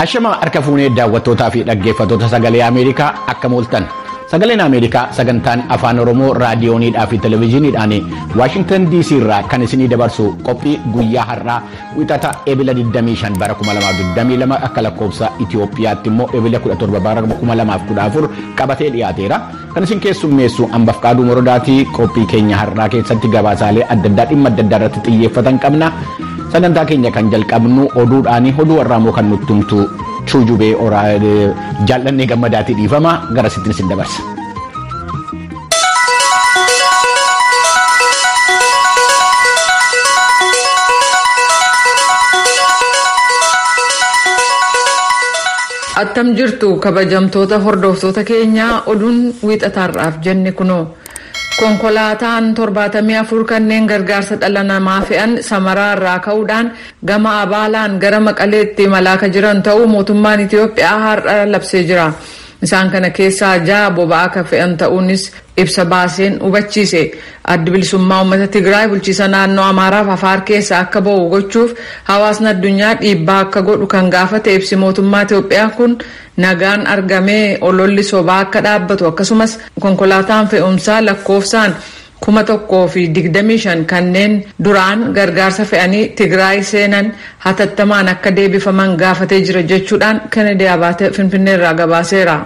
Ashama harka fuunee daawwattootaa fi dhaggeeffattoota sagalee Ameerikaa akka mooltan. Sagaleen Ameerikaa sagantaan afaan Oromoo raadiyooniidhaa fi televezyiiniidhaan Waashingtan DC irraa kan isinii dabarsu qophii guyyaa har'aa wixata ebila 25 bara 2022 akka lakkoofsa Itiyoophiyaatti immoo ebila 17 bara 2014 qabatee dhiyaateera. Kan isin keessummeessu Ambaaf Qaaduu Morodaatii qophii keenya har'aa keessatti gabaasaalee adda addaa dhimma adda addaa irratti xiyyeeffatan qabna. Sagantaa keenya kan jalqabnu oduudhaani oduu har'aa immoo kan nutti himtu Chuujubee jaallannee gammadaatii dhiifama gara sittin isin dabarsa. Attam jirtu kabajamtoota hordoftoota keenyaa oduun wiixataarraaf jenne kunoo. Konkolaataan 74 kanneen gargaarsa dhala namaa fe'an Samaraa irraa ka'uudhaan gama Abaalaan gara Maqaleetti imalaa kan jiran ta'uu mootummaan Itiyoophiyaa har'a labsee jira. Isaan kana keessaa ja'a boba'aa kan fe'an ta'uunis ibsa baaseen hubachiise. Addi bilisummaa uummata Tigraay bulchiisa naannoo Amaaraaf Afaar keessa akka ba'u gochuuf hawaasni addunyaa dhiibbaa akka godhu kan gaafate ibsi mootummaa Itiyoophiyaa kun nagaan argamee ololli sobaa akka dhaabbatu akkasumas konkolaataan fe'umsaa lakkoofsaan 1025 kanneen duraan gargaarsa fe'anii Tigraay seenan hatattamaan akka deebifaman gaafatee jira jechuudhaan Kennedy Abaate Finfinneerraa gabaaseera.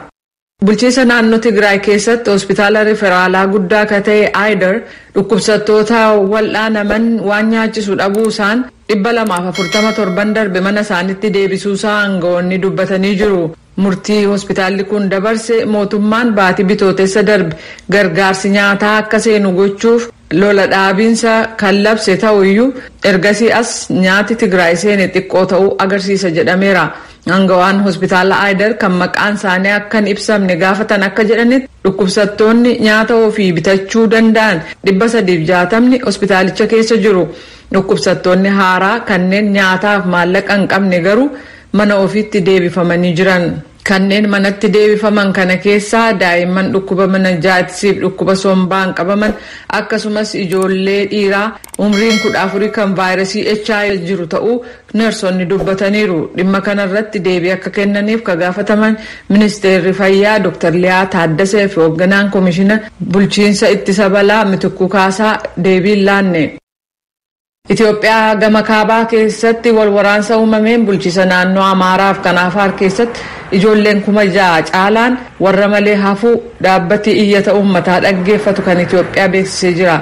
Bulchiinsa naannoo Tigraay keessatti hospitaala riferaalaa guddaa akka ta'e Aayidar dhukkubsattoota wal'aanaman waan nyaachisu dhabuu isaan 247 torban darbe mana isaanitti deebisuusaa aangawoonni dubbatanii jiru. Murtii hospitaalli kun dabarse mootummaan baatii bitootessa darbe gargaarsi nyaataa akka seenu gochuuf lola dhaabiinsa kan labse ta'uyyuu ergasii as nyaati Tigraay seene xiqqoo ta'uu agarsiisa jedhameera. Aangawaan hospitaala Aayidar kan maqaan isaanii akka hin ibsamne gaafatan akka jedhanitti dhukkubsattoonni nyaata ofii bitachuu danda'an 360 hospitaalicha keessa jiru. Dhukkubsattoonni haaraa kanneen nyaataaf maallaqa hin qabne garuu mana ofiitti deebifamanii jiran. Kanneen manatti deebifaman kana keessaa daa'imman dhukkuba mananjaayitisiif dhukkuba sombaan qabaman akkasumas ijoollee dhiiraa umriin 14 kan vaayirasii HIV jiru ta'uu nersonni dubbataniiru. Dhimma kanarratti deebii akka kennaniif ka gaafataman ministeerri fayyaa Dr. Liyaa Taaddasee fi hoogganaan koomishina bulchiinsa ittisa balaa Mitikkuu Kaasaa deebii hin laanne. Itiyoophiyaa gama kaabaa keessatti wal waraansa uumameen bulchiisa naannoo Amaaraaf kan Afaar keessatti ijoolleen 6,000 caalaan warra malee hafuu dhaabbati iyyata uummataa dhaggeeffatu kan Itiyoophiyaa beeksisee jira.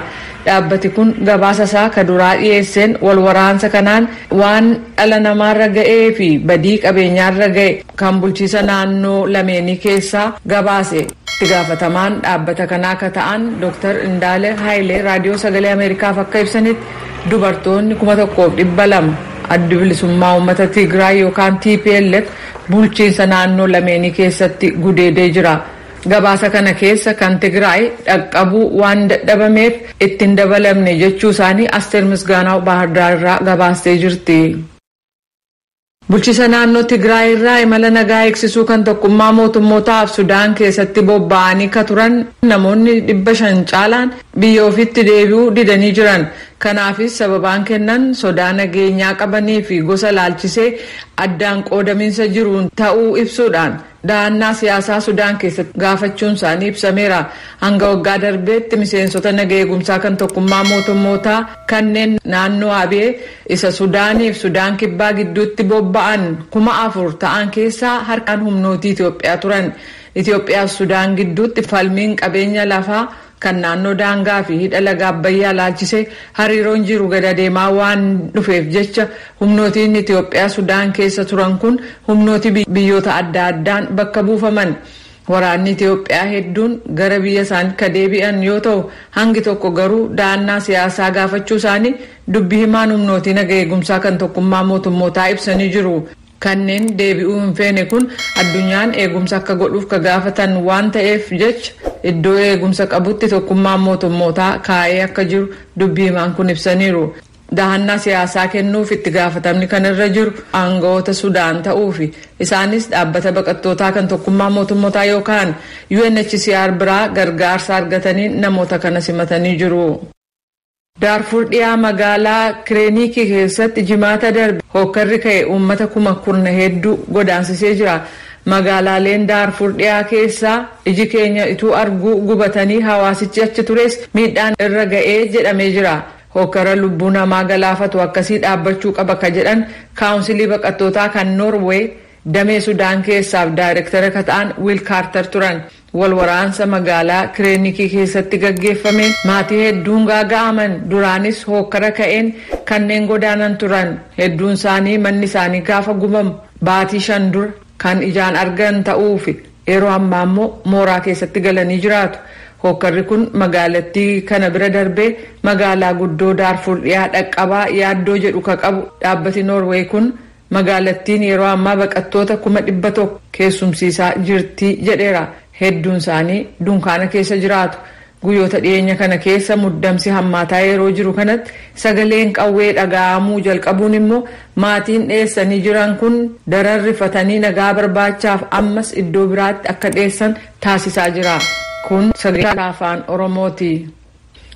Dhaabbati kun gabaasa isaa ka duraa dhiyeesseen wal waraansa kanaan waan dhala namaarra ga'ee fi badii qabeenyaarra ga'e kan bulchiisa naannoo lameenii keessaa gabaase. Itti gaafatamaan dhaabbata kanaa akka ta'an Dr. Indaale Hayilee raadiyoo sagalee Ameerikaaf akka ibsanitti dubartoonni 1200 adda bilisummaa uummata Tigraay yookaan TPLF bulchiinsa naannoo lameenii keessatti gudeedee jira. Gabaasa kana keessa kan Tigraay dhaqqabuu waan dadhabameef ittiin dabalamne jechuu isaanii Asteer Misgaanaaw Baahirdaar irraa gabaastee jirti. Bulchiisa naannoo Tigraay irraa imala nagaa eegsisuu kan tokkummaa mootummootaaf Sudaan keessatti bobba'anii ka turan namoonni 500 caalaan biyya ofiitti deebi'uu didanii jiran. Kanaafis sababaan kennan sodaa nageenyaa qabanii fi gosa laalchisee addaan qoodamiinsa jiruun ta'uu ibsuudhaan dahannaa siyaasaa Sudaan keessatti gaafachuun isaanii ibsameera. Hanga waggaa darbeetti miseensota naga eegumsaa kan tokkummaa mootummootaa kanneen naannoo Abiyee isa Sudaaniif Sudaan kibbaa gidduutti bobba'an 4,000 ta'an keessaa harkaan humnootii Itiyoophiyaa turan. Itiyoophiyaa fi Sudaan gidduutti falmiin qabeenya lafaa kan naannoo daangaa fi hidha laga Abbayyaa laalchisee hariiroon jiru gad adeemaa waan dhufeef jecha humnootiin Itiyoophiyaa Sudaan keessa turan kun humnootii biyyoota adda addaan bakka buufaman. Waraanni Itiyoophiyaa hedduun gara biyya isaanii ka deebi'an yoo ta'u hangi tokko garuu dahannaa siyaasaa gaafachuu isaanii dubbii himaan humnootii naga eegumsaa kan tokkummaa mootummootaa ibsanii jiru. Kanneen deebi'uu hin feene kun addunyaan eegumsa akka godhuuf ka gaafatan waan ta'eef jecha iddoo eegumsa qabutti tokkummaan mootummootaa kaa'ee akka jiru dubbii himaan kun ibsaniiru. Dahannaa siyaasaa kennuuf itti gaafatamni kan irra jiru aangawoota Sudaan ta'uu fi isaanis dhaabbata baqattootaa kan tokkummaa mootummootaa yookaan UNHCR biraa gargaarsa argatanii namoota kana simatanii jiru. Daarfur dhiyaa magaalaa Kireenikii keessatti jimaata darbe hokkarri ka'e uummata 40,000 hedduu godaansisee jira. Magaalaaleen Daarfur dhiyaa keessaa iji keenya ituu arguu gubatanii hawaasichi achi tures miidhaan irra ga'ee jedhamee jira. Hokkara lubbuu namaa galaafatu akkasii dhaabbachuu qaba ka jedhan kaawunsilii baqattootaa kan Noorweey damee Sudaan keessaaf daayirektara ka ta'an Wiil Kaartar turan. Wal waraansa magaalaa Kireenikii keessatti gaggeeffameen maatii hedduun gaaga'aman. Duraanis hokkara ka'een kanneen godaanan turan hedduun isaanii manni isaanii gaafa gubamu baatii 5 dura kan ijaan argan ta'uufi yeroo ammaa immoo mooraa keessatti galanii jiraatu. Hokkarri kun magaalattii kana bira darbee magaalaa guddoo Daarfur dhiyaa dhaqqabaa yaaddoo jedhu ka qabu dhaabbati Noorweey kun magaalattiin yeroo ammaa baqattoota 100,000 keessumsiisaa jirti jedheera. Hedduun isaanii dunkaana keessa jiraatu. Guyyoota dhiyeenya kana keessa muddamsi hammaataa yeroo jiru kanatti sagaleen qawwee dhaga'amuu jalqabuun immoo maatiin dheessanii jiran kun daran rifatanii nagaa barbaachaaf ammas iddoo biraatti akka dheessan taasisaa jira. Kun sagalee Afaan Oromooti.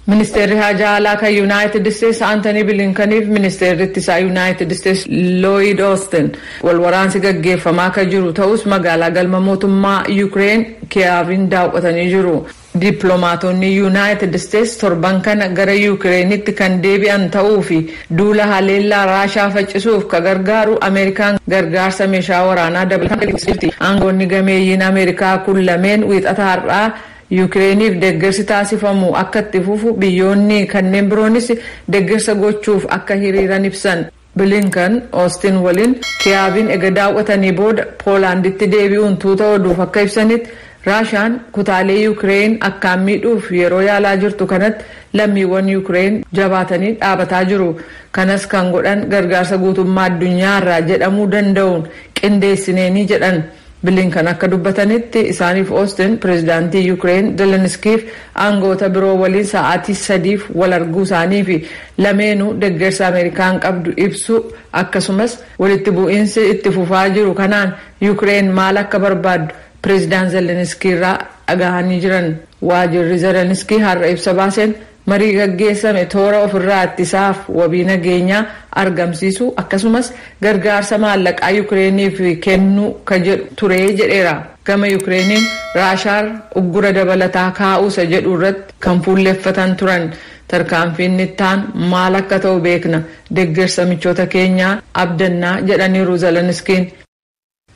Ministeerri Haajaa Alaa kan Yuunaayitid Isteetsi Aantanii Bilinkaniif ministeerri ittisaa Yuunaayitid Isteetsi Looyid Oostin wal waraansi gaggeeffamaa kan jiru ta'us magaalaa galma mootummaa Yuukireen Kiyaaviin daawwatanii jiru. Dippiloomaatonni Yuunaayitid Isteetsi torban kana gara Yuukireenitti kan deebi'an ta'uu fi duula haleellaa Raashaa faccisuuf ka gargaaru Ameerikaan gargaarsa meeshaa waraanaa dabalataan jirti. Aangoonni gameeyyiin Ameerikaa kun lameen wiixata har'aa Yuukireeniif deeggarsi taasifamu akka itti fufu biyyoonni kanneen biroonis deeggarsa gochuuf akka hiriiran ibsan. Bilinkan Oostin waliin Kiyaaviin ega daawwatanii booda Poolaanditti deebi'uun tuuta oduuf akka ibsanitti Raashaan kutaalee Yuukireen akkaan miidhuuf yeroo yaalaa jirtu kanatti lammiiwwan Yuukireen jabaatanii dhaabataa jiru. Kanas kan godhan gargaarsa guutummaa addunyaarraa jedhamuu danda'uun qindeessineenii jedhan. Bilinkan akka dubbatanitti isaaniif Oostin pireezidaantii Yuukireen Zelenskiif aangoota biroo waliin sa'aatii 3 wal arguu isaanii fi lameenuu deeggarsa Ameerikaan qabdu ibsu akkasumas walitti bu'iinsi itti fufaa jiru kanaan Yuukireen maal akka barbaaddu pireezidaant Zelenskii irraa dhagahanii jiran. Waajirri Zelenskii har'a ibsa baaseen marii gaggeessame toora ofirraa ittisaaf wabii nageenyaa argamsiisu akkasumas gargaarsa maallaqaa Yuukireeniif kennuu ka jedhu ture jedheera. Gama Yuukireeniin Raashaan uggura dabalataa kaa'uusa jedhu irratti kan fuulleffatan turan. Tarkaanfiin ittaan maal akka ta'u beekna, deeggarsa michoota keenyaa abdannaa jedhaniiru Zelenskiin.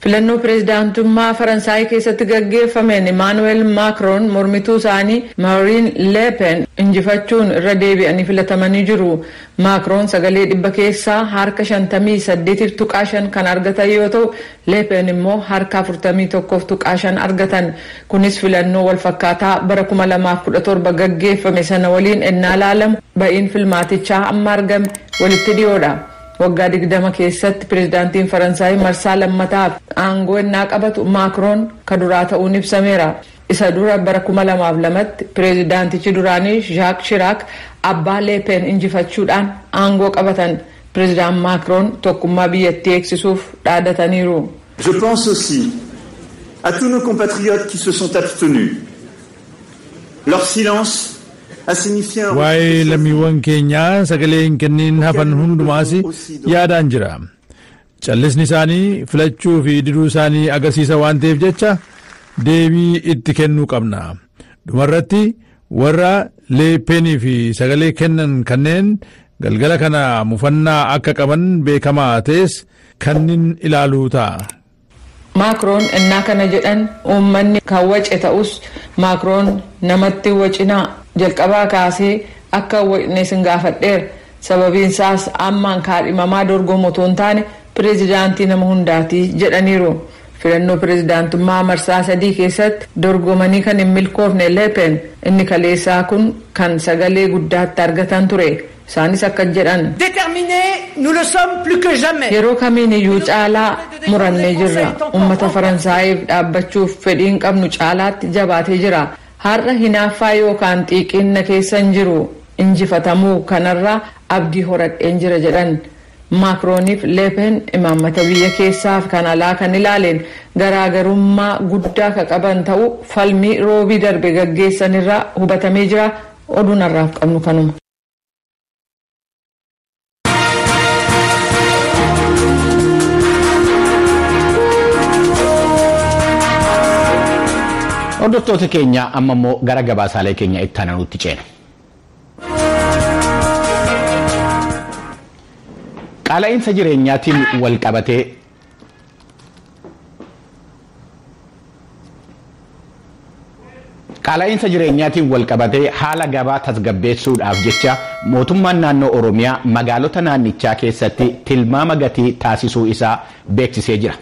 Filannoo pireezidaantummaa Faransaay keessatti gaggeeffameen Imaanuweel Maakroon mormituu isaanii Maariin Leepen injifachuun irra deebi'anii filatamanii jiru. Maakroon sagalee 58.5% kan argatan yoo ta'u, Leepen immoo harka 41.5 argatan. Kunis filannoo walfakkaataa bara 2017 gaggeeffame sana waliin ennaa ilaalamu ba'iin filmaatichaa amma argame walitti dhiyoodha. Waggaa 20 keessatti pireezidaantiin Faransaay marsaa lammataaf aangoo ennaa qabatu Maakroon ka duraa ta'uun ibsameera. Isa dura bara 2002tti pireezidaantichi duraanii Jaak Shiraak abbaa Leepen injifachuudhaan aangoo qabatan. Pireezidaan Maakroon tokkummaa biyyattii eegsisuuf dhaadataniiru. Je pense aussi à tous nos compatriotes qui se sont abstenus. Leur silence Waa'ee lammiiwwan keenyaa sagalee hin kenniin hafan hundumaas yaadaan jira. Callisni isaanii filachuu fi diduu isaanii agarsiisa waan ta'eef jecha deebii itti kennuu qabna. Dhumarratti warra Leepeenii fi sagalee kennan kanneen galgala kana mufannaa akka qaban beekamaa ta'es kanneen ilaaluu ta'a. Maakroon innaa kana jedhan uummanni kan wace ta'us Maakroon namatti wacinaa jalqabaa kaasee akka wacne isin gaafadheera. Sababiin isaas ammaan kaadhimamaa dorgomu otoo hin taane pireezidaantii nama hundaati jedhaniiru. Filannoo pireezidaantummaa marsaa 3 keessatti dorgomanii kan hin milkoofne Leepen inni kaleessaa kun kan sagalee guddaatti argatan ture. Isaanis akka jedhan. Yeroo kamiin iyyuu caalaa murannee jirra. Uummata Faransaayif dhaabbachuuf fedhiin qabnu caalaatti jabaatee jira. Har'a hinaaffaa yookaan xiiqiin na keessa hin jiru. Injifatamuu kanarraa abdii horadheen jira jedhan. Maakrooniif Leepen imaammata biyya keessaaf kan alaa kan ilaaleen garaagarummaa guddaa ka qaban ta'uu falmii roobii darbe gaggeessanirraa hubatamee jira. Oduun har'aaf qabnu kanuma. Hordoftoota keenya, amma immoo gara gabaasaalee keenya itti aanutti ceena. Qaala'insa jireenyaatiin wal qabatee Qaala'insa jireenyaatiin wal qabatee haala gabaa tasgabbeessuudhaaf jecha mootummaan naannoo Oromiyaa magaalota naannichaa keessatti tilmaama gatii taasisuu isaa beeksisee jira.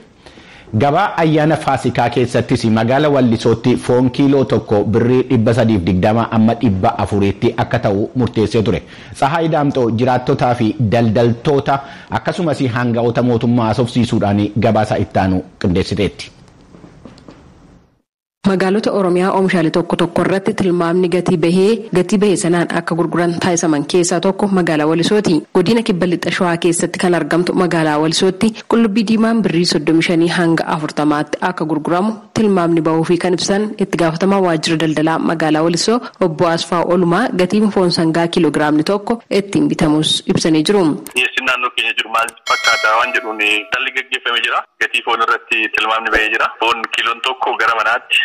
Gabaa ayyaana Faasikaa keessattis magaala Wallisootti foon kiiloo tokko birrii 320 amma 400tti akka ta'u murteessee ture. Tsahaay Daamxoo jiraattotaa fi daldaltoota akkasumas hanga'oota mootummaa haasofsiisuudhaan gabaasa ittaanu qindeessiteetti. Magaalota Oromiyaa oomishaalee tokko tokko irratti tilmaamni gatii bahee, gatii bahee sanaan akka gurguran taasisaman keessaa tokko magaalaa Walisooti. Godina Kibba Lixa Shawaa keessatti kan argamtu magaalaa Walisootti qullubbii diimaan birrii 35 hanga 40tti akka gurguramu tilmaamni bahuu fi kan ibsan itti gaafatamaa waajjira daldalaa magaalaa Walisoo obbo Asfaa Olumaa, gatiin foon sangaa kiiloogiraamni tokko ittiin bitamus ibsanii jiru. Dhiyeessiin naannoo keenya jiru maal fakkaata waan jedhuun talli gaggeeffamee jira. Gatii foon irratti tilmaamni bahee jira. Foon kiiloon tokko gara manaatti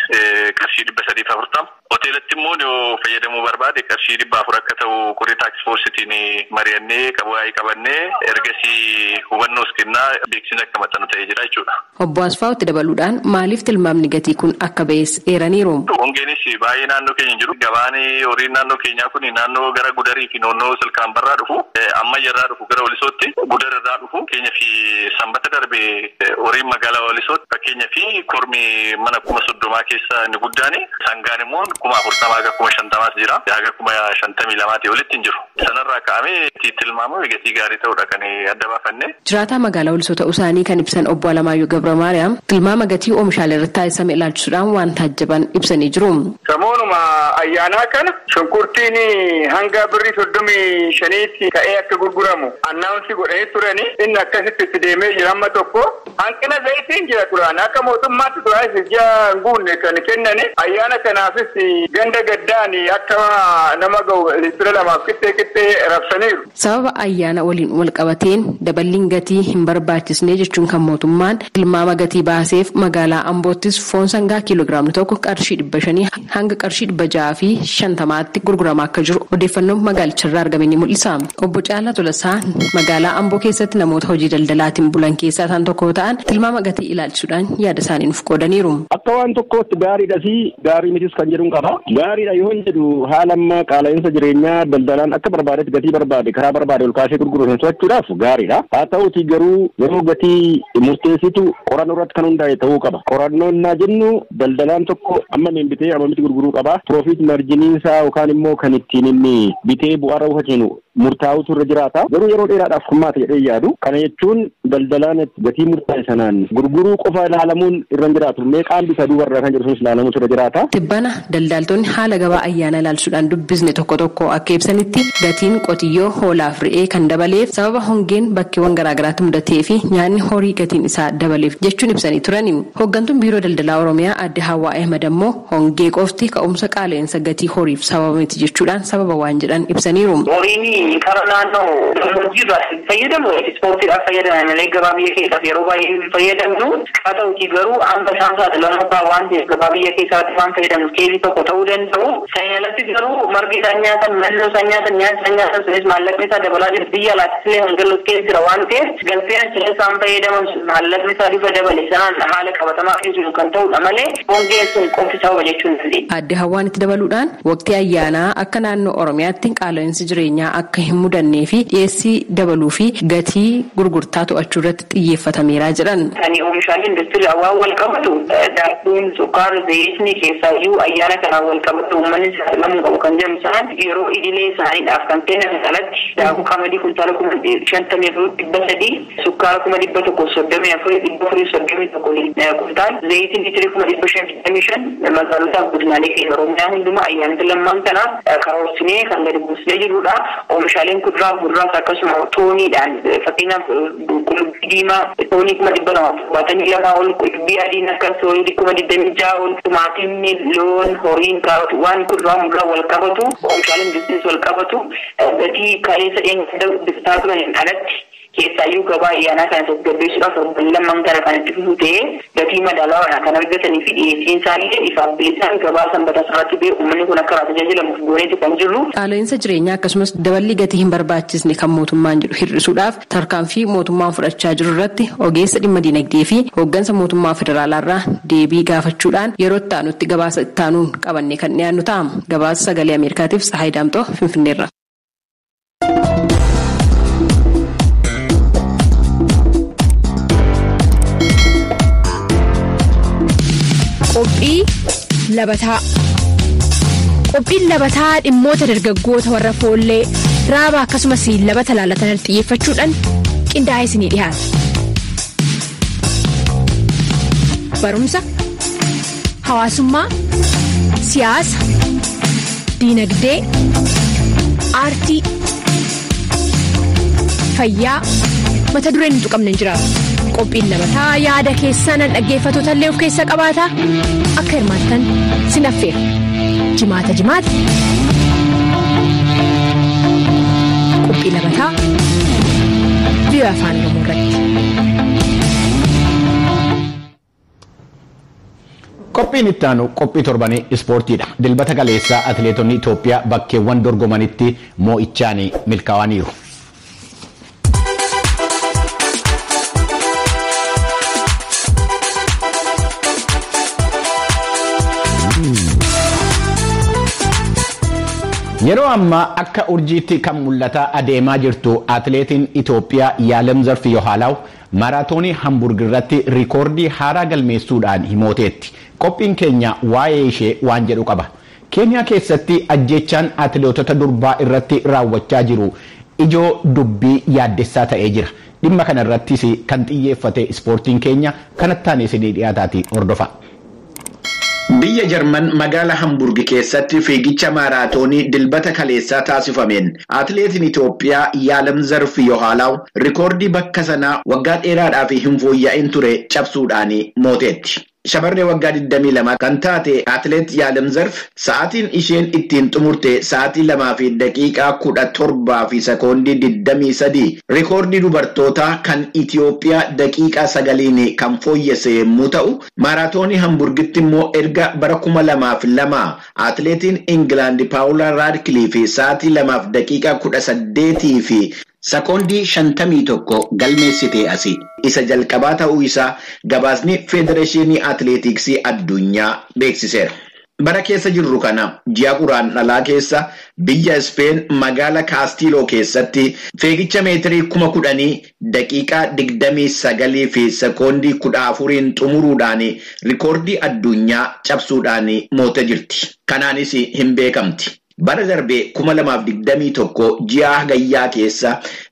qarshii 340. Hoteelatti immoo yoo fayyadamuu barbaade qarshii 400 akka ta'u koree task forceitiin mari'annee waa'ee qabannee, ergasii hubannoos kennaa beeksisni akka maxxanu ta'ee jira jechuudha. Obbo Asfaawutti dabaluudhaan maaliif tilmaamni gatii kun akka ba'es eeraniiru. Hongeenis baay'ee naannoo keenya jiru. Gabaan horiin naannoo keenyaa kun naannoo gara Gudarii fi naannoo Silkaan Barraa dhufu, Ammayya dhufu, gara Walisootti Gudar irraa dhufu. Keenya fi sanbata darbe horiin magaalaa Walisootti fakkeenya fi kormi mana 30,000 keessa inni guddaan, sangaan immoo 40,000 haga 50,000s jira. Haga 52,000 olitti hin jiru. Sanarraa ka'amee tilmaamame gatii gaarii ta'udha kan adda baafanne. Jiraataa magaalaa Walisoo ta'uu isaanii kan ibsan obbo Alamaayyoo Gabra Maariyaam tilmaama gatii oomishaalee irratti taasisame ilaalchisuudhaan waan taajjaban ibsanii jiru. Samoonuma ayyaanaa kana shunkurtiin hanga birrii 35tti ka'ee akka gurguramu announce godhanii turani. Inni akkasitti itti deemee jira. Amma tokko hanqina zayitiin jira duraan, akka mootummaatti duraanis ji'a hin guunne kan kennani. Ayyaana kanaafis ganda gaddaan akka nama ga'u liitira lamaaf qixxee qixxee rabsaniiru. Sababa ayyaana waliin wal qabateen daballiin gatii hin barbaachisne jechuun kan mootummaan tilmaama gatii baaseef, magaalaa Amboottis foon sangaa kiiloogiraamni tokko qarshii 500 hanga qarshii 650tti gurguramaa akka jiru odeeffannoon magaalicharraa argame ni mul'isa. Obbo Caalaa Tolasaa magaalaa Amboo keessatti namoota hojii daldalaatiin bulan keessaa isaan tokko yoo ta'an, tilmaama gatii ilaalchisuudhaan yaada isaanii nuuf qoodaniiru. Akka waan tokkootti gaariidha fi gaarii mitis kan jedhuun qaba. Gaariidha yoo hin jedhu, haala amma qaala'insa jireenyaa daldalaan akka barbaadetti gatii barbaade karaa barbaade ol kaasee gurguru sun to'achuudhaaf gaariidha. Haa ta'uti garuu yeroo gatii murteessitu qorannoo irratti kan hundaa'e ta'uu qaba. Qorannoon naa jennu daldalaan tokko amma bitee ammamitti gurguruu qaba. Profit marginiin isaa yookaan immoo kan ittiin inni bitee bu'aa buufachuun murtaa'utu irra jiraata. Garuu yeroo dheeraadhaaf furmaata jedhee yaadu. Kana jechuun daldalaan gatii murtaa'e sanaan gurguruu qofa ilaalamuun irra hin jiraatu. Meeqaan bita duubarraa kan jedhu sunis ilaalamuutu irra jiraata. Tibbana daldaltoonni haala gabaa ayyaana ilaalchuudhaan dubbisne tokko tokko akka ibsanitti, gatiin qotiyyoo, hoolaaf re'ee kan dabaleef sababa hongeen bakkeewwan garaagaraatti mudatee fi nyaanni horii gatiin isaa dabaleef jechuun ibsanii turani. Hooggantuun Biiroo Daldalaa Oromiyaa Aadde Hawwaa Ahmad ammoo hongee qofti ka'umsa qaala'insa gatii horiif sababa miti jechuudhaan sababa waan jedhan ibsaniiru. Horiin karaa naannoo gammoojjii irraa fayyadamu, ispoortiidhaaf fayyadaman malee gabaa biyya keessaaf yeroo baay'ee fayyadamnu. Haa ta'utii garuu hanga isaan saaxilamoo waan ta'eef gabaa biyya keessaatti waan fayyadamnu keezii tokko ta'uu danda'u. Sanyii alatti garuu margi isaan nyaatan, malloo isaan nyaatan, nyaata isaan nyaatan sunis maallaqni isaa dabalaa jira. Biyya alaattis illee hangalloos keessa jira waan ta'eef galtee achi isaan fayyadaman sun maallaqni isaa bifa dabale sanaan haala qabatamaa keessa kan ta'udha malee hongeen sun qofti sababa jechuu hin dandeenye. Aadde Hawwaan itti dabaluudhaan waqtii ayyaanaa akka naannoo Oromiyaatti qaala'insi jireenyaa akka hin mudannee fi dhiyeessii dabaluu fi gatii gurgurtaa to'achuu irratti xiyyeeffatameera jedhan. Kan oomishaalee industirii waan wal qabatu, daakuun, sukkaarri, zayitni keessaayyuu ayyaana kanaan wal qabatu uummanni saaxilamuu qabu kan jedhu isaan yeroo idilee isaaniidhaaf kan kennan alatti daakuu qamadii kuntaala 54,300, sukkaara 134,431 kuntaal, zayitiin liitirii 525,000 magaalotaaf godinaalee keenya Oromiyaa hundumaa ayyaanota lammaan kanaaf karoorsinee kan gadi buusnee jirrudha. Oomishaaleen kuduraa fi muduraas akkasuma tooniidhaan, fakkeenyaaf qullubbii diimaa toonii 272,000 ol, qullubbii adiin akkas toonii 26,000 ol, timaatimni, loon, horiin, kaarotii, waan kuduraa muduraa wal qabatu, oomishaaleen bizinees wal qabatu gatii kaleessa dhiyeenyaa bitaa turaniin alatti Keessaayyuu gabaa ayyaanaa kana tasgabbeessuudhaaf torban lamman kana kan itti fufu ta'ee gatii madaalawaadhaan kan argatanii fi dhiyeessiin isaanii ifaaf bilisaan gabaa sanbata irratti ba'e uummanni kun akka irraa tajaajilamuuf gooneeti kan jirru. Qaala'insa jireenyaa akkasumas daballi gatii hin barbaachisne kan mootummaan jedhu hir'isuudhaaf tarkaanfii mootummaan fudhachaa jiru irratti ogeessa dhimma dinagdee fi hooggansa mootummaa federaalaarraa deebii gaafachuudhaan yeroo itti aanutti gabaasa itti aanuun qabannee kan dhiyaannu ta'a. Gabaasa sagalee Ameerikaatiif Tsahaay Daamtoo Finfinneerra. Qophii labataa. Qophiin labataa dhimmoota dargaggoota warra foollee raaba akkasumas labata laalatan xiyyeeffachuudhaan qindaa'ee isinii dhiyaata. Barumsa, hawaasummaa, siyaasa, diinagdee, aartii, fayyaa mata dureen hin tuqamne hin jiraatu. Qophiin labataa yaada keessan dhaggeeffattoota illee of keessaa qabaata. Akka hirmaattan sin affeera. Jimaata jimaata. Qophii labataa biyya afaan Oromoo irratti. Qophiin itti aanu qophii torbanii ispoortiidha. Dilbata kaleessaa atileetonni Itoophiyaa bakkeewwan dorgomanitti moo'ichaan milkaa'aniiru. Yeroo ammaa akka urjiitti kan mul'ataa adeemaa jirtu atileetiin Itoophiyaa Yaalamzarf Yohaalaw maaraatoonii Hamburg irratti riikoordii haaraa galmeessuudhaan himooteetti. Qophiin keenya waa'ee ishee waan jedhu qaba. Keeniyaa keessatti ajjeechaan atileetota durbaa irratti raawwachaa jiru ijoo dubbii yaaddessaa ta'ee jira. Dhimma kana irrattis kan xiyyeeffate ispoortiin keenya kanattaan isinii dhiyaataati hordofa. Biyya Jarman magaala Hamburg keessatti fiigicha maaraatoonii dilbata kaleessaa taasifameen atileetiin Itoophiyaa Yaalamzarf Yohaalaw rikoordii bakka sanaa waggaa dheeraadhaaf hin fooyya'in ture cabsuudhaan mooteetti. Shamarree waggaa 22 kan taate atileet Yaalamzarf sa'aatiin isheen ittiin xumurte sa'aatii 2:17 fi sekoondii 23 rikoordii dubartootaa kan Itoophiyaa daqiiqaa 9 kan fooyyesse yommuu ta'u, maaraatoonii Hamburgitti immoo erga bara 2002 atileetiin Ingilaand Paawulaa Raadkiliif sa'aatii 2:18 fi sekoondii 51 galmeessite asi. Isa jalqabaa ta'uu isaa gabaasni Federeeshinii Atileetiksii Addunyaa beeksiseera. Bara keessa jirru kana ji'a Guraandhalaa keessa biyya Ispeen magaala Kaastiiloo keessatti fiigicha meetirii 10,000 daqiiqaa 29 fi sekoondii 14 xumuruudhaan rikoordii addunyaa cabsuudhaan moote jirti. Kanaanis hin beekamti. Bara darbee 2021 ji'a Hagayyaa keessa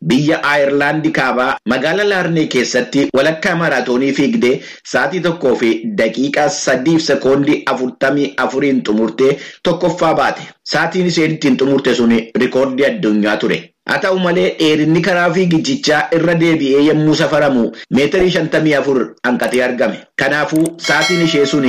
biyya Ayirlaandi kaabaa magaala Laarnee keessatti walakkaa maaraatoonii fiigdee sa'aatii 1:03 sekoondii 44 xumurtee tokkoffaa baate. Sa'aatiin isheen ittiin xumurte sun rikoordii addunyaa ture. Haa ta'u malee dheerinni karaa fiigichichaa irra deebi'ee yommuu safaramu meetirii 54 hanqatee argame. Kanaafuu sa'aatiin ishee sun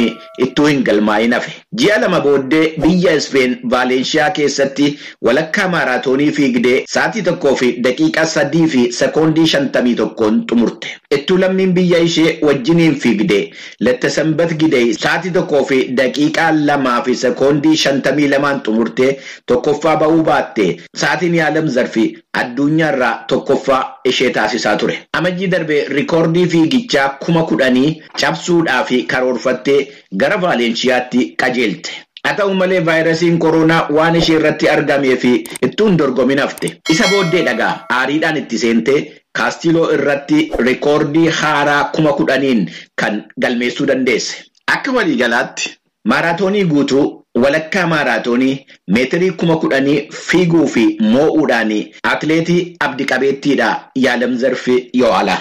ittuu hin galmaa'in hafe. Ji'a lama booddee biyya Ispeen Vaalenshiyaa keessatti walakkaa maaraatoonii fiigdee sa'aatii 1:03 fi sekoondii 51 xumurte. Ittuu lammiin biyya ishee wajjiniin fiigdee Letesenbet Gidey sa'aatii 1:02 fi sekoondii 52 xumurtee tokkoffaa ba'uu baatte sa'aatiin Yaalamzarf addunyaarraa tokkoffaa ishee taasisaa ture. Amajjii darbee rikoordii fiigichaa 10,000 cabsuudhaaf karoorfattee gara Vaalenshiyaatti qajeelte. Haa ta'u malee vaayirasiin koronaa waan ishee irratti argamee fi ittuun dorgomin hafte. Isa booddee dhagaa aariidhaan itti seentee Kaastiloo irratti rikoordii haaraa 10,000 kan galmeessuu dandeesse. Akka waliigalaatti maaraatoonii guutuu walakkaa maaraatoonii meetirii 10,000 fiiguu fi moo'uudhaan atileetii abdi qabeettiidha Yaalamzarf Yohaalaw.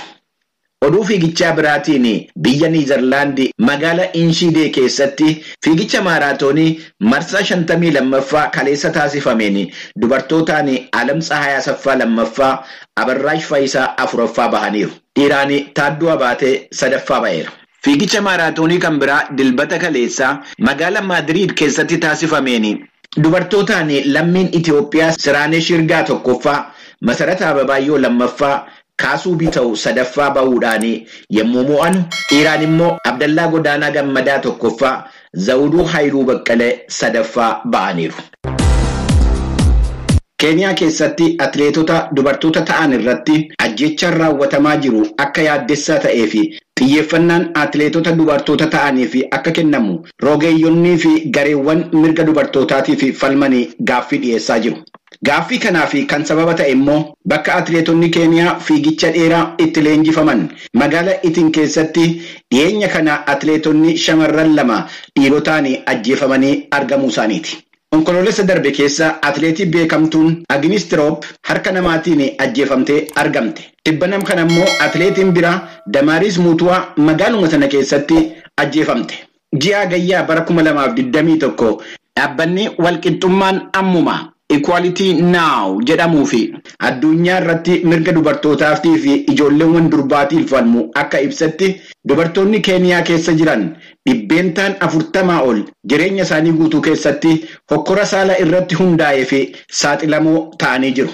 Oduu fiigichaa biraatiin biyya Niizerlaandi magaala Inshidee keessatti fiigicha maaraatoonii marsaa 52ffaa kaleessa taasifameen dubartootaan Alamtsahaay Asaffaa 2ffaa, Abarraash Faayisaa 4ffaa bahaniiru. Dhiiraan Taadduu Abaatee 3ffaa ba'eera. Fiigicha maaraatoonii kan biraa dilbata kaleessaa magaala Maadiriid keessatti taasifameen dubartootaan lammiin Itoophiyaa Siraanee Shirgaa 1ffaa, Masarata Ababaayyoo 2ffaa, Kaasuu Bita'u sadaffaa bahuudhaan yommuu mo'an, dhiiraan immoo Abdallaa Godaanaa Gammadaa tokkoffaa, Zawuduu Haayiluu Baqqalee sadaffaa ba'aniiru. Keeniyaa keessatti atileetota dubartoota ta'an irratti ajjeechaan raawwatamaa jiru akka yaaddessaa ta'ee fi xiyyeeffannaan atileetota dubartoota ta'aniif akka kennamu rogeeyyonnii fi gareewwan mirga dubartootaatiif falmanii gaaffii dhiyeessaa jiru. Gaaffii kanaaf kan sababa ta'e immoo bakka atileetonni Keeniyaa fiigicha dheeraa itti leenjifaman magaalaa Itiin keessatti dhiyeenya kana atileetonni shamarran 2 dhiirotaan ajjeefamanii argamuu isaaniiti. Onkoloolessa darbe keessa atileetii beekamtuun Agnes Tirop harka namaatiin ajjeefamtee argamte. Tibbanam kana immoo atileetiin biraa Damaariis Muutuwaa magaaluma sana keessatti ajjeefamte. Ji'a Gayyaa bara 2021 dhaabbanni walqixxummaan ammuma Equality Now jedhamuu fi addunyaa irratti mirga dubartootaatii fi ijoolleewwan durbaatiif falmu akka ibsatti dubartoonni Keeniyaa keessa jiran 40% ol jireenya isaanii guutuu keessatti hokkora saala irratti hundaa'ee fi saaxilamoo ta'anii jiru.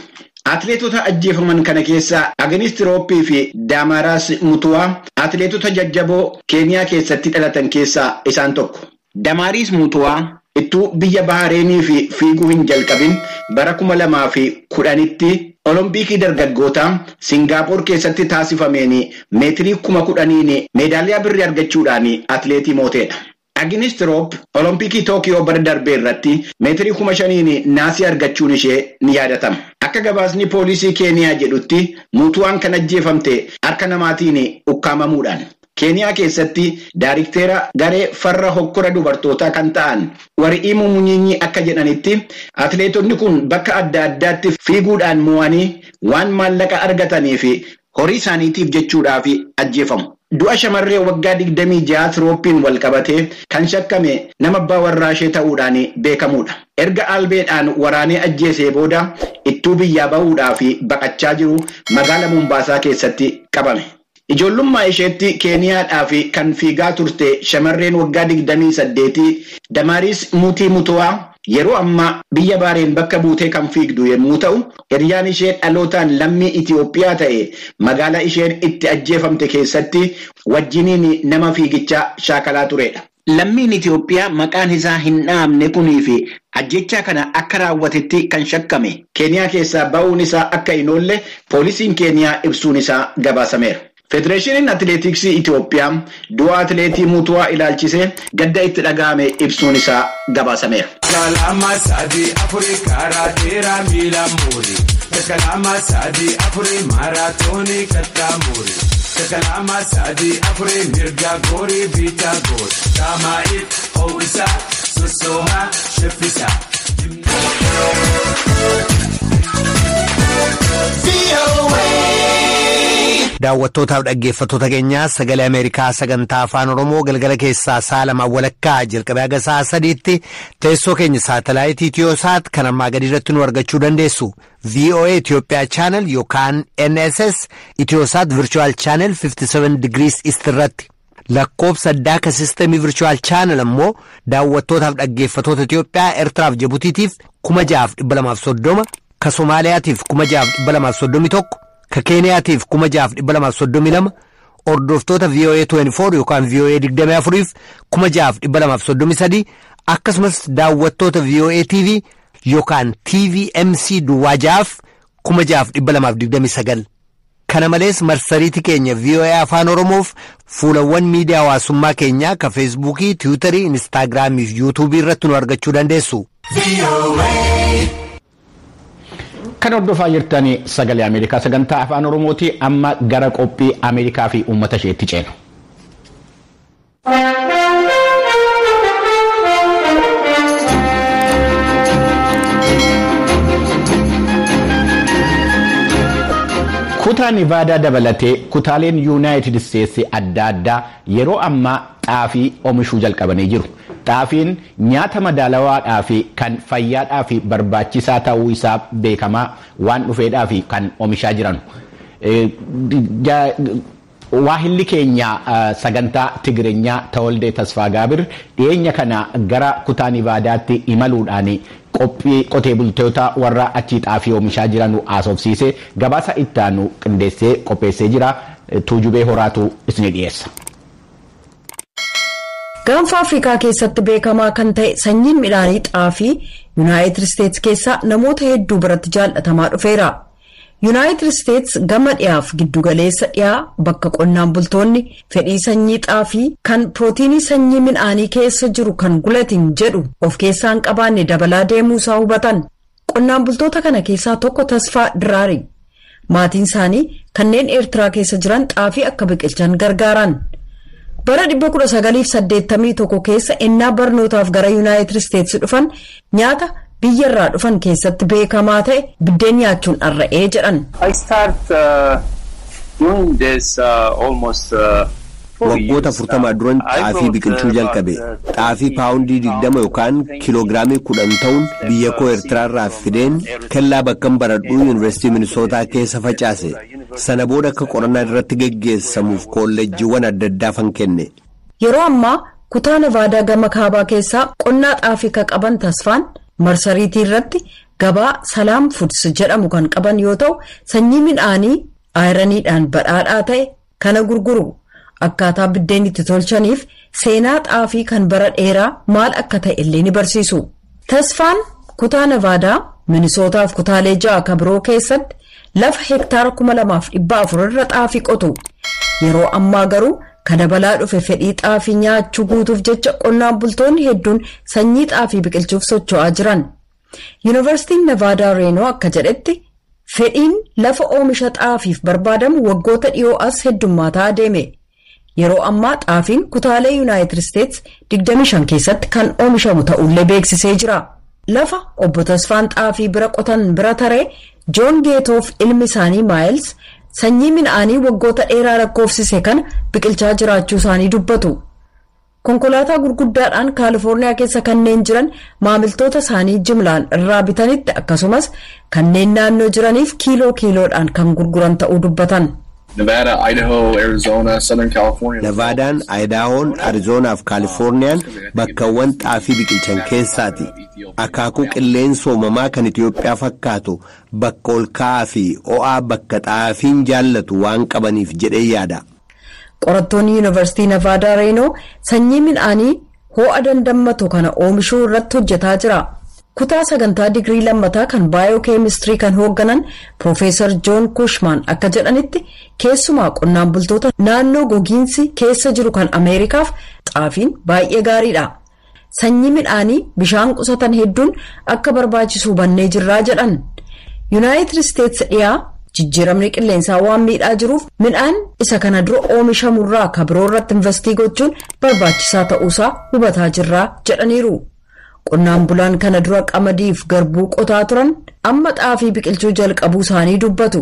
Atileetota ajjeefaman kana keessaa Agnes Tirooppii fi Daamaraas Mutuwaa atileetota jajjaboo Keeniyaa keessatti dhalatan keessaa isaan tokko. Damaariis Mutuwaa ittuu biyya Bahareenii fi fiiguu hin jalqabin bara 2010tti Olompikii dargaggootaa Singaappoor keessatti taasifameen meetirii 10,000 meedaaliyaa birrii argachuudhaan atileetii mooteedha. Agnes Tirop Olompikii Tookiyoo bara darbee irratti meetirii 5,000 naasii argachuun ishee ni yaadatama. Akka gabaasni poolisii Keeniyaa jedhutti Mutuwaan kan ajjeefamte harka namaatiin ukkaamamuudhaan. Keeniyaa keessatti daarikteera garee farra hokkora dubartootaa kan ta'an Wari'ii Munyinyi akka jedhanitti atileetonni kun bakka adda addaatti fiiguudhaan mo'anii waan maallaqa argatanii fi horii isaaniitiif jechuudhaaf ajjeefamu. Du'a shamarree waggaa 26 Tirooppiin wal qabatee kan shakkame nama abbaa warraa ishee ta'uudhaan beekamudha. Erga albeedhaan waraanee ajjeesee booda ittuu biyyaa bahuudhaaf baqachaa jiru magaala Mombaasaa keessatti qabame. Ijoollummaa isheetti Keeniyaadhaaf kan fiigaa turte shamarreen waggaa 28 Damaariis Muutii Mutuwaa yeroo ammaa biyya Baareen bakka buutee kan fiigdu yommuu ta'u, hiriyaan ishee dhalootaan lammii Itiyoophiyaa ta'e magaalaa isheen itti ajjeefamte keessatti wajjiniin nama fiigichaa shaakalaa turedha. Lammiin Itiyoophiyaa maqaan isaa hin dhahamne kunii fi ajjechaa kana akka raawwatetti kan shakkame Keeniyaa keessaa ba'uun isaa akka hin oolle poolisiin Keeniyaa ibsuun isaa gabaasameera. Federeeshiniin Atileetiksii Itiyoophiyaa du'a atileetii Mutuwaa ilaalchisee gadda itti dhaga'ame ibsuun isaa gabaasameera. Daawwattootaaf dhaggeeffattoota keenyaa sagalee Ameerikaa sagantaa afaan Oromoo galgala keessaa sa'a 2:15 jalqabee haga sa'a 3tti teessoo keenya saatalaayitii Itiyoosaat kan ammaa gadi irratti nu argachuu dandeessu. VOA Itiyoophiyaa chaanal yookaan NSS Itiyoosaat Virtual Channel 57 degrees East irratti. Lakkoofsa addaa ka sistemii Virtual Channel ammoo daawwattootaaf dhaggeeffattoota Itiyoophiyaa Eertiraaf Jibutiitiif 6230, ka Somaaliyaatiif 6231, ka Keeniyaatiif 6232, hordoftoota VOA 24 yookaan VOA 24f 6233, akkasumas daawwattoota VOA TV yookaan TVMC duwwaa 6f 6229. Kana malees marsariitii keenya VOA Afaan Oromoof fuulawwan miidiyaa hawaasummaa keenyaa ka Feesbuukii, Tiwiitarii, Inistaagiraamii fi Yuutuubii irratti nu argachuu dandeessu. Kan hordofaa jirtan sagalee Ameerikaa sagantaa afaan Oromooti. Amma gara qophii Ameerikaa fi uummata isheetti ceena. Kutaa Nivaadaa dabalatee kutaaleen Yuunaayitid Isteetsi adda addaa yeroo ammaa xaafii oomishuu jalqabanii jiru. Xaafiin nyaata madaalawaadhaa fi kan fayyaadhaa fi barbaachisaa ta'uu isaa beekamaa waan dhufeedhaa fi kan oomishaa jiran. Waahilli keenya sagantaa Tigireenyaa Tawaldee Tasfaa Gaabir dhiyeenya kana gara kutaa Nivaadaatti imaluudhaan Qophii qotee bultoota warra achii xaafii oomishaa jiran haasofsiisee gabaasa itti aanu qindeessee qopheessee jira. Tuujubee Horaatu isin dhiyeessa. Gaanfa Afrikaa keessatti beekamaa kan ta'e sanyiin midhaanii xaafii Yuunaayitid Isteetsi keessaa namoota hedduu biratti jaallatamaa dhufeera. Yuunaayitid Isteetsi gama dhiyaaf giddugaleessa dhiyaa bakka qonnaan bultoonni fedhii sanyii xaafii kan pirootiinii sanyii midhaanii keessa jiru kan gluten jedhu of keessaa hin qabaanne dabalaa deemuu isaa hubatan. Qonnaan bultoota kana keessaa tokko Tasfaa Diraari. Maatiin isaanii kanneen Eertiraa keessa jiran xaafii akka biqilchan gargaaran. Bara 1981 keessa ennaa barnootaaf gara Yuunaayitid Isteetsi dhufan nyaata biyyarraa dhufan keessatti beekamaa ta'e biddeen nyaachuun dharra'ee jedhan. I start doing this almost Waggoota 40 duran xaafii biqilchuu jalqabe. Xaafii paawundii 20 yookaan kiiloogiraamii 10 ta'uun biyya koo Eertiraarraa fideen kellaa bakkan baradhuu Yuunivarsiitii Minisootaa keessa facaase. Sana booda akka qorannaan irratti geggeessamuuf kolleejjiiwwan adda addaafan kenne. Yeroo ammaa kutaa Nevaadaa gama kaabaa keessaa qonnaa xaafii kan qaban Tasfaan marsariitii irratti gabaa Salaam Foods jedhamu kan qaban yoo ta'u, sanyii midhaanii ironiidhaan badhaadhaa ta'e kana gurguru. Akkaataa biddeen itti tolchaniif seenaa xaafii kan bara dheeraa maal akka ta'e illee ni barsiisu. Tasfaan kutaa Nevaadaa, Minisootaaf kutaalee ja'a kan biroo keessatti lafa hektaara 2400 irra xaafii qotu. Yeroo ammaa garuu kan dabalaa dhufe fedhii xaafii nyaachuu guutuuf jecha qonnaan bultoonni hedduun sanyii xaafii biqilchuuf socho'aa jiran. Yuunivarsiitiin Nevaadaa Reenoo akka jedhetti, fedhiin lafa oomisha xaafiif barbaadamu waggoota dhiyoo as heddummaataa adeeme. Yeroo ammaa xaafiin kutaalee Yuunaayitid Isteetsi 25 keessatti kan oomishamu ta'ullee beeksisee jira. Lafa obbo Tasfaan xaafii bira qotan bira taree Joon Geetoof ilmi isaanii Maayils sanyii midhaanii waggoota dheeraa lakkoofsise kana biqilchaa jiraachuu isaanii dubbatu. Konkolaataa gurguddaadhaan Kaalifoorniyaa keessa kanneen jiran maamiltoota isaanii jimlaan irraa bitanitti, akkasumas kanneen naannoo jiraniif kiiloo kiiloodhaan kan gurguran ta'uu dubbatan. Nevada, Idaho, Arizona, Southern California. Nevaadaan, Aayidaahoon, Arizoonaa fi Kaalifoorniyaan bakkawwan xaafii biqilchan keessaati. Akaakuu qilleensa uumamaa kan Itoophiyaa fakkaatu, bakka ol ka'aa fi ho'aa, bakka xaafiin jaallatu waan qabaniif jedhee yaada. Qorattoonni Yuunivarsiitii Nevaadaa Reenoo sanyii midhaanii ho'a dandammatu kana oomishuu irratti hojjetaa jira. Kutaa sagantaa digirii lammataa kan baayookeemistirii kan hoogganan Piroofeesar Joon Kushmaan akka jedhanitti, keessumaa qonnaan bultoota naannoo gogiinsi keessa jiru kan Ameerikaaf xaafiin baay'ee gaariidha. Sanyii midhaanii bishaan qusatan hedduun akka barbaachisu hubannee jirraa jedhan. Yuunaayitid Isteetsi dhiyaa jijjiiramni qilleensaa waan miidhaa jiruuf midhaan isa kana dura oomishamurraa ka biroo irratti investii gochuun barbaachisaa ta'uusaa hubataa jirraa jedhaniiru. Qonnaan bulaan kana dura qamadiif garbuu qotaa turan amma xaafii biqilchuu jalqabuu isaanii dubbatu.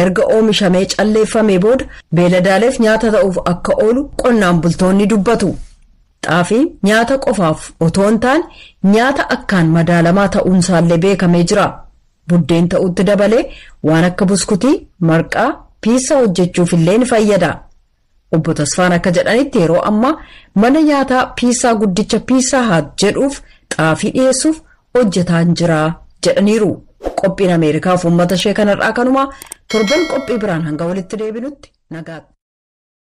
Erga oomishamee calleeffamee booda beeladaaleef nyaata ta'uuf akka oolu qonnaan bultoonni dubbatu. Xaafiin nyaata qofaaf otoo hin taane nyaata akkaan madaalamaa ta'uunsaallee beekamee jira. Buddeen ta'utti dabalee waan akka buskutii, marqaa, piisaa hojjechuuf illee ni fayyada. Obbo Tasfaan akka jedhanitti, yeroo ammaa mana nyaataa piisaa guddicha Piisaa Haat jedhuuf xaafii dhiyeessuuf hojjetaa jira jedhaniiru. Qophiin Ameerikaaf uummata ishee kanarraa kanumaa. Torban qophii biraan hanga walitti deebinutti nagaatti.